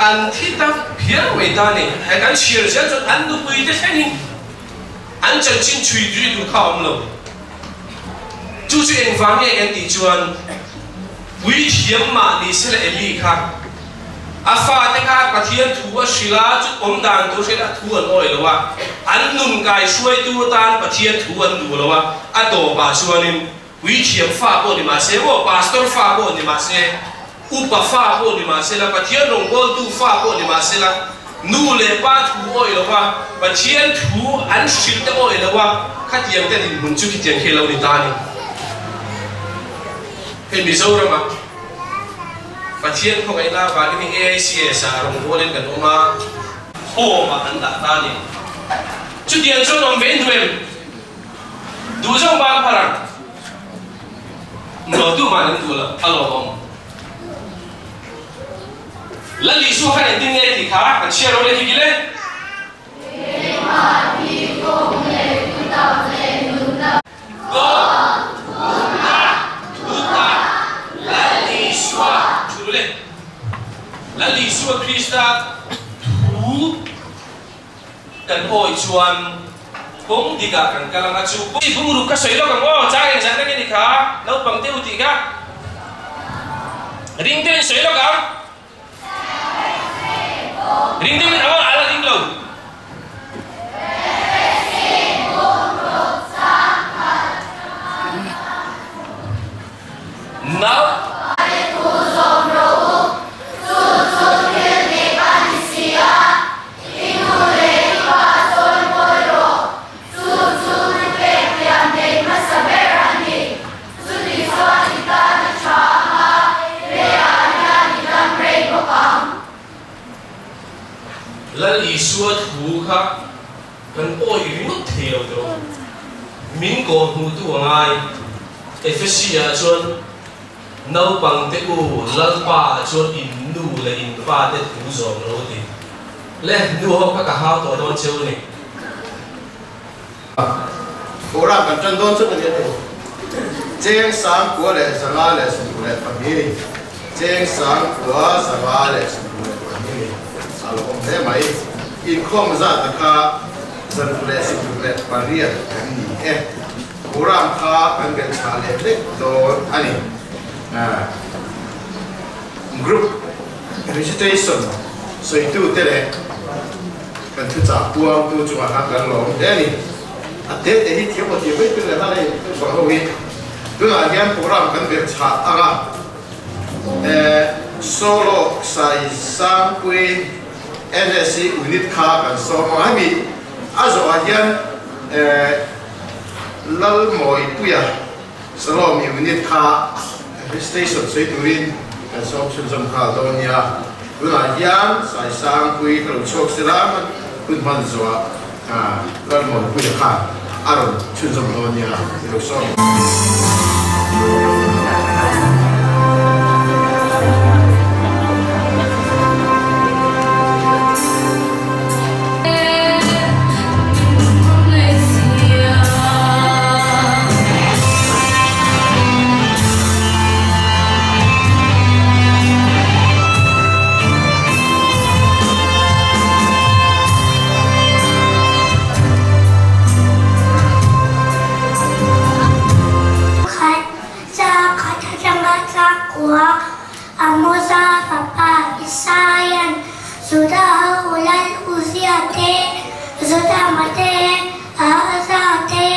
Speaker 5: an thi ta phiar mai ta a ni. Hei kan chhiar zel chuan an nupuite thlengin an chanchin chhui zui tur kha a awm lo. Chu chu engvang nge kan tih chuan Puithiam mah ni sela Eli kha A fate kha Pathian thu a hrilh a, chu awm dan tur hriat a thu an awi lo a, an nun kai hruaitu atan Pathian thu an duh lo a, a tawpah chuanin puithiam fa pawh ni mah se maw, pastor fa pawh ni mah se, upa fa pawh ni mah se la, Pathian rawngbawltu fa pawh ni mah se la, nu leh pa thu awi lo a, Pathian thu an hrilh te awi lo a, khatiang te dinhmun chu khitiang khi a lo ni ta a ni. Hei Mizoramah. Pathian khawngaihna avangin hi AICS ah rawngbawlin kan awm a, home ah an dah ta a ni. Chutiang chuan awm ve in duh em? Duh zawng bang phar ang. Nuam tu man an duh lo, a lawmawm. Lal Isua khan engtin nge tih kha kan chhiar rawh le hi kile.
Speaker 6: Keimahni kawng leh thutak leh nunna.
Speaker 5: God nunna thutak Lal Isua thu leh Lal Isua Krista thu kan awi chuan kawng dikah kan kal ang a, chu bungruk ka sawi lawk ang aw, chang engzah tak i ni kha, naupang te u tih kha ring deuhin sawi lawk ang. Ring deuhin aw a la ring lo. Nau.
Speaker 6: Chuti chuan i tan a tha ang a, leiah hian i dam rei bawk ang.
Speaker 5: Lal Isua thu kha kan awih ringawt thei lo tawh. Min kawh hmuhtu a ngai. Efesi-ah chuan naupangte u Lalpa-ah chuan in nu leh in pate thu zawm lo a ti. Le, nu ho kha ka hau tawh dawn cheu a ni.
Speaker 3: Kawra kan tan dawn chu ka nia teh. Cheng sang kua leh 172 ni. Cheng sang kua 172 ni. A lo awm hle mai. Inkhawm zat a kha 168 kan ni e. Kawram kha kan belh chhah leh hlek dawn a ni. Group recitation sawitute leh. Kan thuchah puangtu chungah khan kan lawm hle a ni. A te te hi thiam aw thiam mai tur leh nghal hei bang ho hi. Tunah hian program kan belh chhah ang a, Solo Sai Sangpui NSC unit kha kan sawm ang a, hemi a zawhah hian Lalmawipuia Salomi unit kha station sawi turin kan sawm chhunzawm nghal dawn nia. Tunah hian Saisangpui ka lo chhuak sela hun hman zuah Lalmuanpuia khan a rawn chhunzawm dawn nia i lo sawm.
Speaker 7: Isaian Juda ho lal Uzia te, Jothama te, Ahaza te,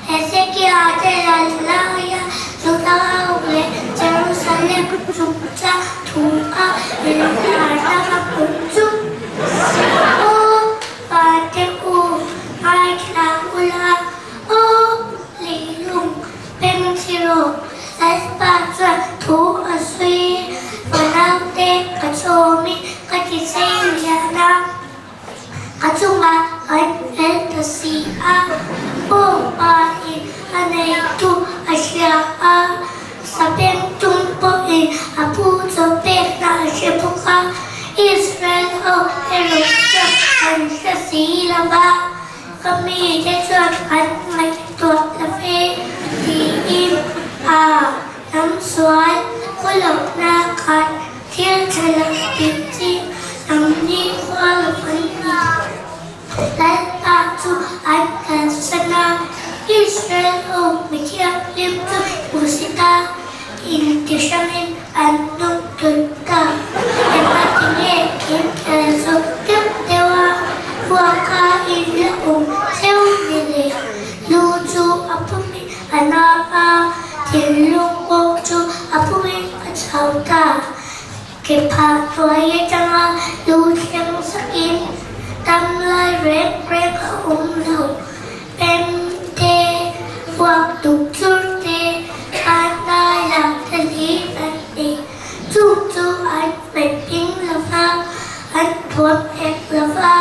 Speaker 7: Hezekia te lal laia Juda ho leh Jerusalem chungchang thu a inlarna ka hmuh chu. Aw Vate u, ngaithla ula, aw leilung peng chi rawh, Lalpa chuan thu a sawi, Fanaute ka chawmin ka ti sei lian a, ka chungah an fel ta si a, Bawngpa in a neitu a hria a, Sapeng tum pawhin a pu chaw pekna a hre bawk a, Israel ho erawh chuan an hre si lo va, ka mite chuan an ngaihtuah la fe tiin a hnam sual khawlohna khan thil tha lo tih chi hnam ni khua lo an ni. Lalpa chu an kalsan a, Israel ho mi thianghlim chu hmuhsit a, inti hrangin an hnung tun ta. Engati nge in kal zawk deuh deuh a, huaka in la awm cheu ni le? Lu chu a pumin a na a, thinlung pawh chu a pumin a chau ta. Ke phah hnuai atanga lu thleng sakin tam lai reng reng a awm lo. Pem te, vuak duk chur te, khanai lah te hlir an nei. Chung chu an hmet ping lo va, an thuam hek lo va.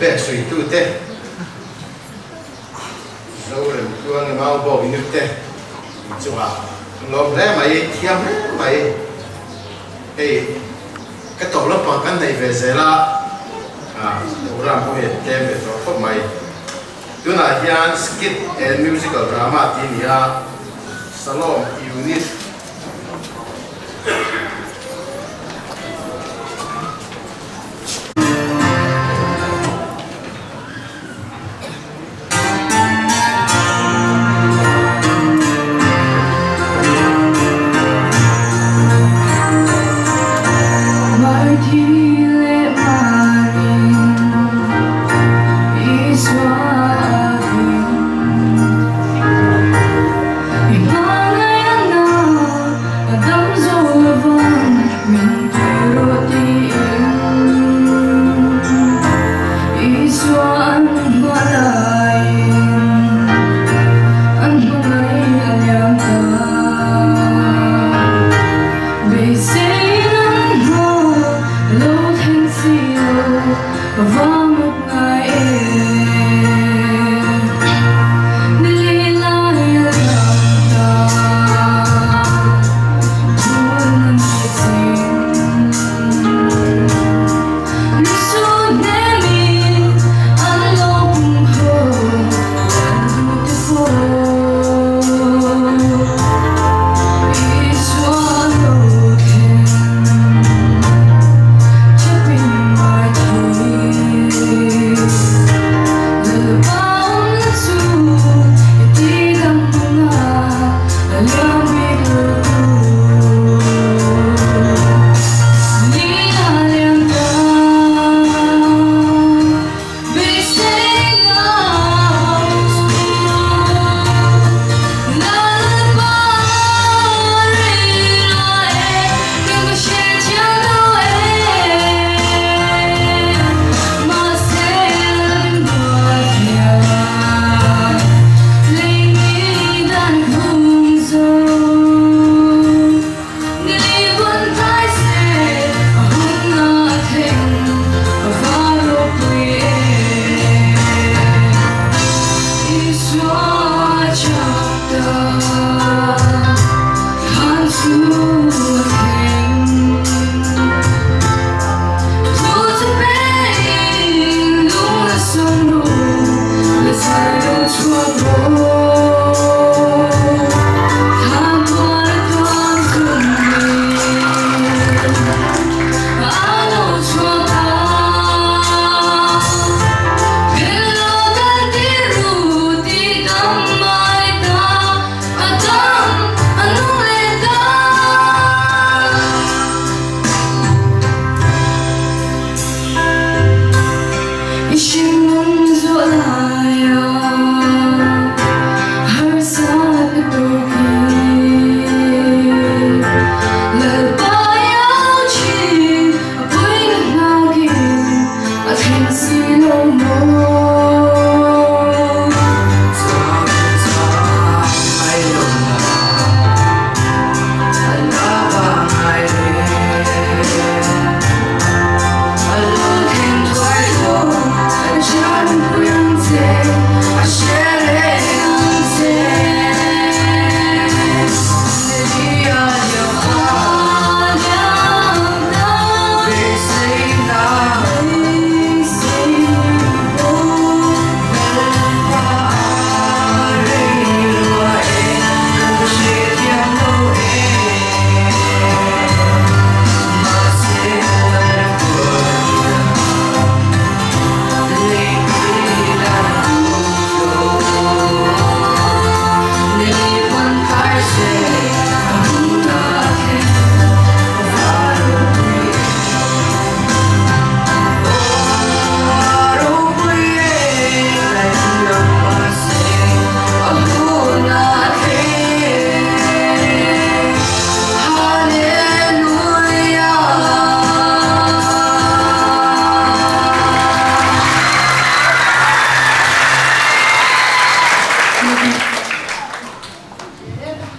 Speaker 3: Pek sawitu te, Zorem tluang i mau bawk inut te inchungah an lawm hle mai, thiam hle mai. Hei ka tawp lampang kan neih ve zel a, program pawh hi a tlem ve tawh khawp mai. Tunah hian skit and musical drama tih a ni a, Salom unit.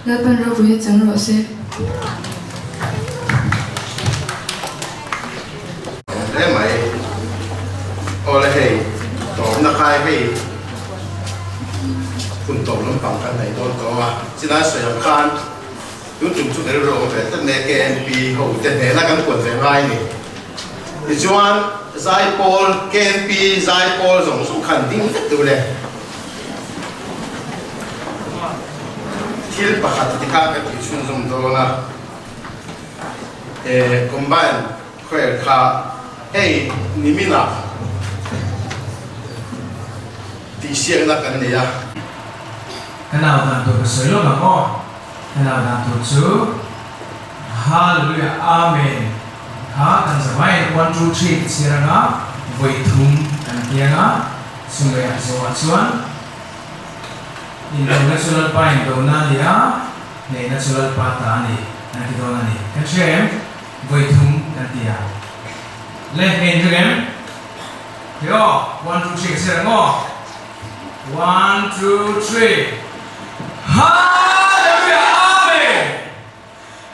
Speaker 8: Lalpan ropui hi chang rawh se.
Speaker 3: Awm hle mai. Awle hei. Ekhai hei hun tawp lampang kan hnaih dawn tawh a, chilai sawi ang khan tun tum chu ka rilru awm ve tlat mai a, KNP ho te hnena kan kuan ve ngai a ni. Tichuan Zaipawl, KNP Zaipawl zawng zawng khan ding vek tur le. Thil pakhat ti kha ka tih chhunzawm dawn a, combine choir kha hei niminah tihsiakna kan nei a.
Speaker 9: Ka nau dan tur ka sawi lawk ang aw. Ka nau dan tur chu Hallelujah Amen kha kan zavaiin one two three ka chhiar anga vawi thum kan tiang a, chungleiah zawhah chuan Indona chu Lalpa indona a ni a, hnehna chu Lalpa ta a ni kan ti dawn a ni. Kan hria em? Vawi thum kan ti a. Le, hei in ring em? Hei aw, one two three ka chhiar ang aw. One two three Hallelujah Amen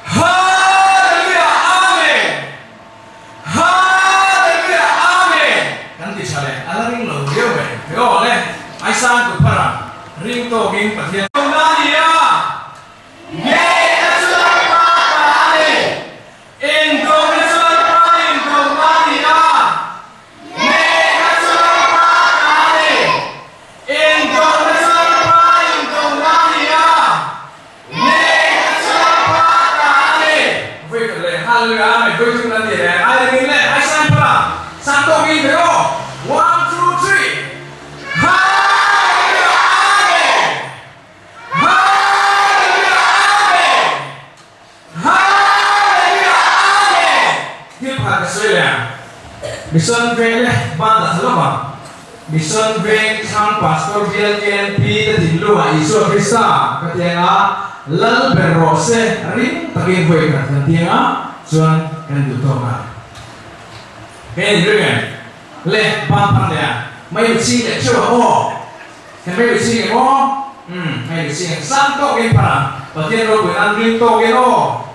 Speaker 9: Hallelujah Amen Hallelujah Amen Kan ti tha leh a la ring lo viau mai. Hei aw le, Aisang kut phar ang ring tawkin Pathian. Lohna a ni a, ngeina chu Lalpa ta a ni. Indona chu Lalpa indona a ni a, ngeina chu Lalpa ta a ni. Indona chu Lalpa indona a ni a, ngeina chu Lalpa ta a ni. Vawi khat leh Hallelujah Amen vawi thum nan ti leh ai ringin leh ai sign phar a sang tawk in ve aw one two three Hallelujah Amen Hallelujah Amen Hallelujah Amen Thil pakhat ka sawi leh ang Mission Veng leh ban dah tha lawk ang Mission Veng thlang Pastor Bial KNP te thinlungah Isua Krista ka ti anga Lal ber rawh se ring takin vawi khat kan ti anga chuan kan duh tawk ang. Ka en ring em? Le ban phar leh ang mai mi ching leh theuh ang aw. Kan mai mi ching em aw? Umm mai mi ching ang sang tawkin phar ang Pathian ropui nan ring tawkin aw.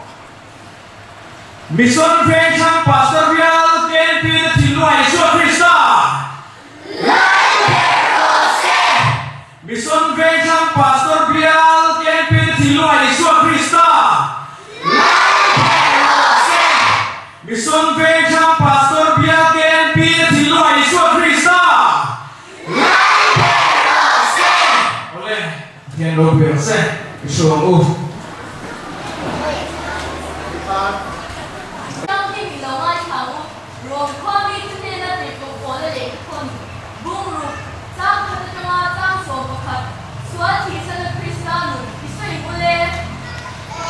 Speaker 9: Mission Vengthlang Pastor Bial KNP te thinlungah Isua Krista Lal ber rawh se! Mission Vengthlang Pastor Bial KNP te thinlungah Isua Krista Lal ber rawh se! Mission Vengthlang Pastor Bial KNP te thinlungah Isua Krista Lal ber rawh se! Awle, Pathian ropui rawh se, i hru ang u.
Speaker 6: Tang hi mi lo ngaithla ang u. Rom khua mite hnena tirhkoh Paula lehkhathawn bungruk chang khat atanga chang 11 sual thihsana Krista nun i sawi ang u le.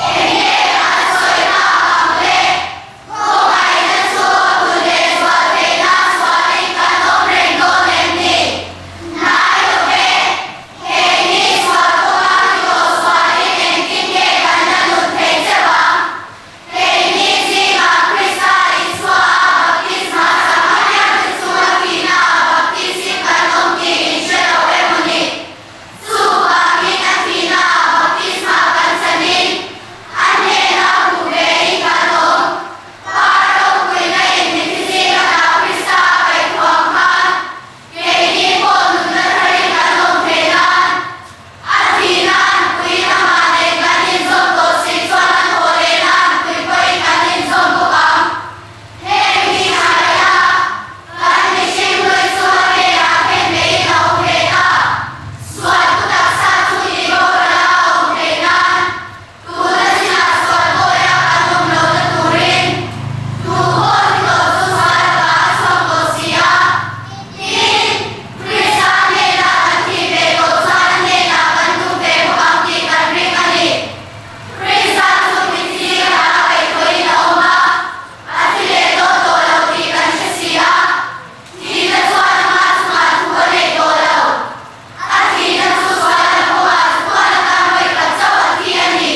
Speaker 10: Enge an sawi tak ang le? Khawngaihna chu a hun leh zual theihna sualin kan awm reng dawn em ni? Hnai lo ve, keini sual kawnga thi tawh sualin engtin nge kan la nun thei cheu ang? Keini zingah Krista Isua a baptisma chang apiangte chu a thihna a baptisim kan awm tih in hre lo emaw ni? Chuvangin a thihna a baptisma kan chanin A hnena hmuh ve in kan awm. Pa ropuina in mithi zinga dah Krista a kaihkhuam khan keini pawh nunna tharin kan awm thei nan. A thihna an puiin amah nen kan inzawm tawh si chuan a thawh lehna an pui pawhin kan inzawm bawk ang. Heng hi hai a, kan mihring hlui chu a hnenah khen beiin a awm ve ta. Sual pu taksa chu tih boral a awm theih nan, tuna chinah sual bawia kan awm lohna turin tu pawh hi tawh chu sual lakah a chhuak tawh si a. Tin, Krista hnenah kan thih ve tawh chuan a hnenah kan nung ve bawk ang tih kan ring a ni. Krista chu mitthi zinga a kaihthawhin a awm a, A thi leh dawn tawh lo tih kan hre si a, thihna chuan amah chungah thu a nei tawh lo. A thihna chu sual an kawngah chatuan atan vawi khat chauh a thi a ni.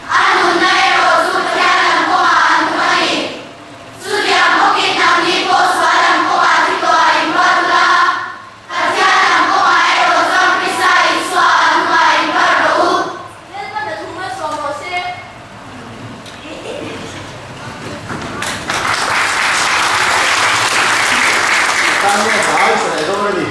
Speaker 10: A nunna erawh chu Pathian lam kawngah a nung a ni. Chutiang bawkin nangni pawh sual lam kawngah thi tawh a inruat ula, Pathian lam kawngah erawh chuan Krista Isua a nungah inruat rawh u.
Speaker 6: Lalpan a thum a sawm rawh se.
Speaker 1: Tan nge hmai sawi dawn a ni.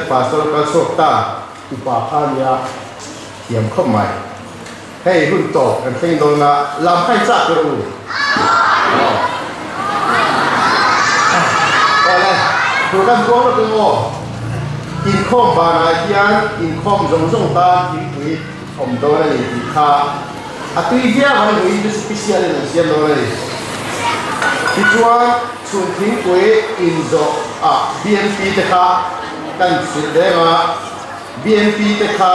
Speaker 3: pastor kal chhuak ta upa kha nia thiam khawp mai. Hei hun tawp kan thleng dawn a, lam kha i chak rawh u. Awle, thu kan buang lawk eng aw. Inkhawm banah hian inkhawm zawng zawng tan thingpui awm dawn a ni tih kha a tui viau ang ui chu special in an siam dawn a ni. Tichuan chhun thingpui inzawh ah BMP te kha kan hrilh reng a. BNP te kha.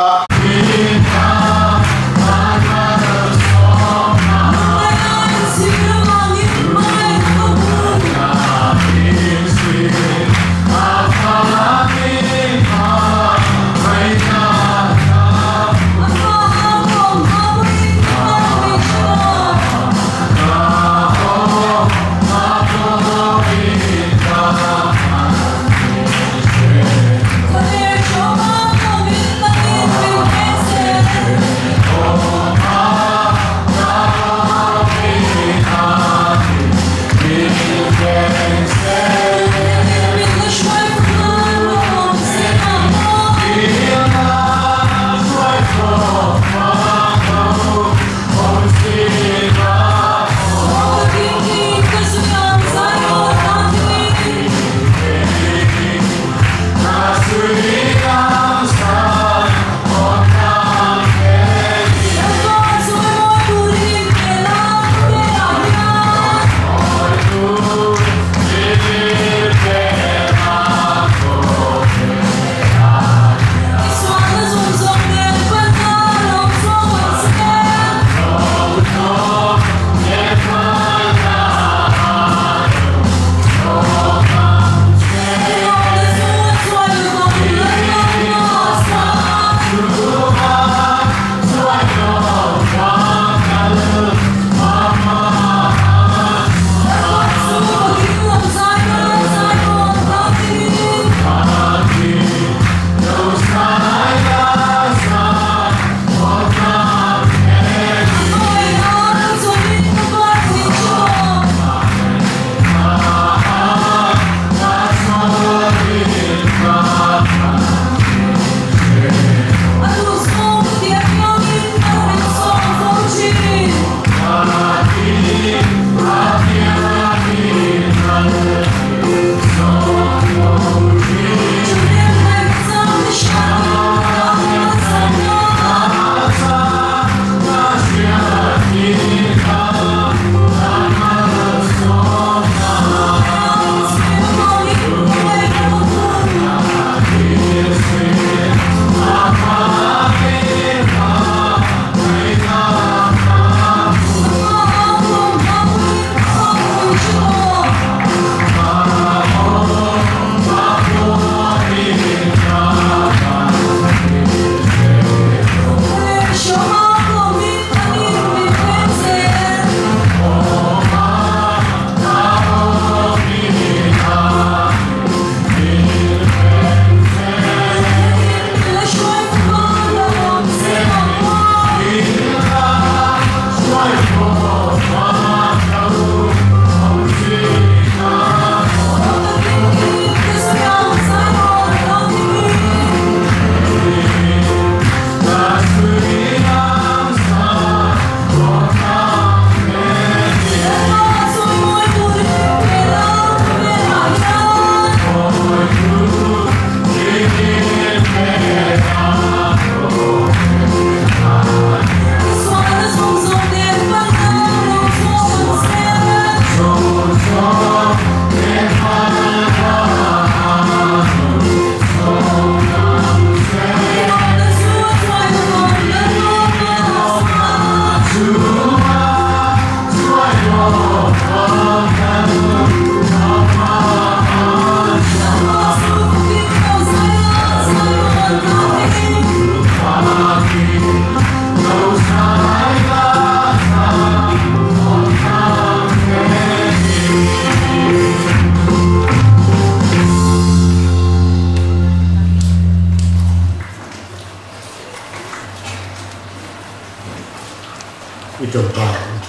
Speaker 11: I tawngtai ang.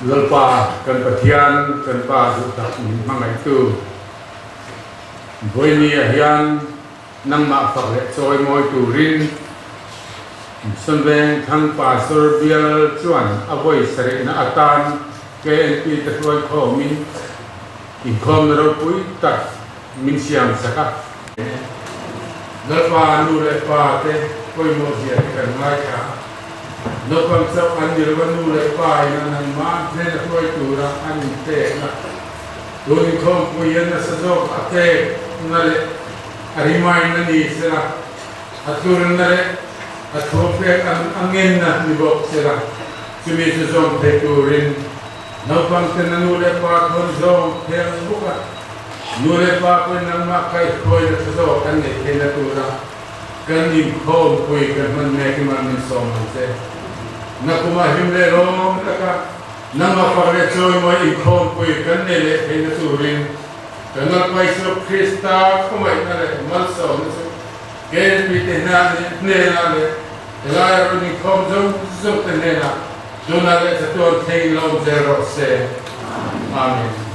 Speaker 11: Lalpa kan Pathian kan Pa duhtak min hmangaihtu. Vawinia hian nangmah fak leh chawi mawi turin Sunveng Thlang Pastor bial chuan a vawi sarihna atan KNP te hruai khawmin inkhawmna ropui tak min siam sak a. Lalpa nu leh pa te pawimawh zia hi kan ngaithla a, naupang chauh an ni lova nu leh pa in an anmah hnen a hruai tura an inpekna tun inkhawmpui hian nasa zawk a pekna leh a remind a ni sela, a tlurna leh a thuapek an a ngenna ni bawk sela, chumi chu zawm thei turin naupang ten a nu leh pa thawn zawm thiang bawk a. Nu leh pa pawhin nangmah kaihhruaina tha zawk an neih theihna tura kan inkhawmpui kan hman mek i man min sawm ang che. Nakumah hlim leh rawng taka nangmah fak leh chawimawi inkhawmpui kan nei leh theihna turin kan Lalpa Isua Krista khawngaihna leh malsawmna chu KNP te hnenah leh helaia rawn inkhawm zawng zawng te hnenah tunah leh chatuan thleng lawm zel rawh se. Amen.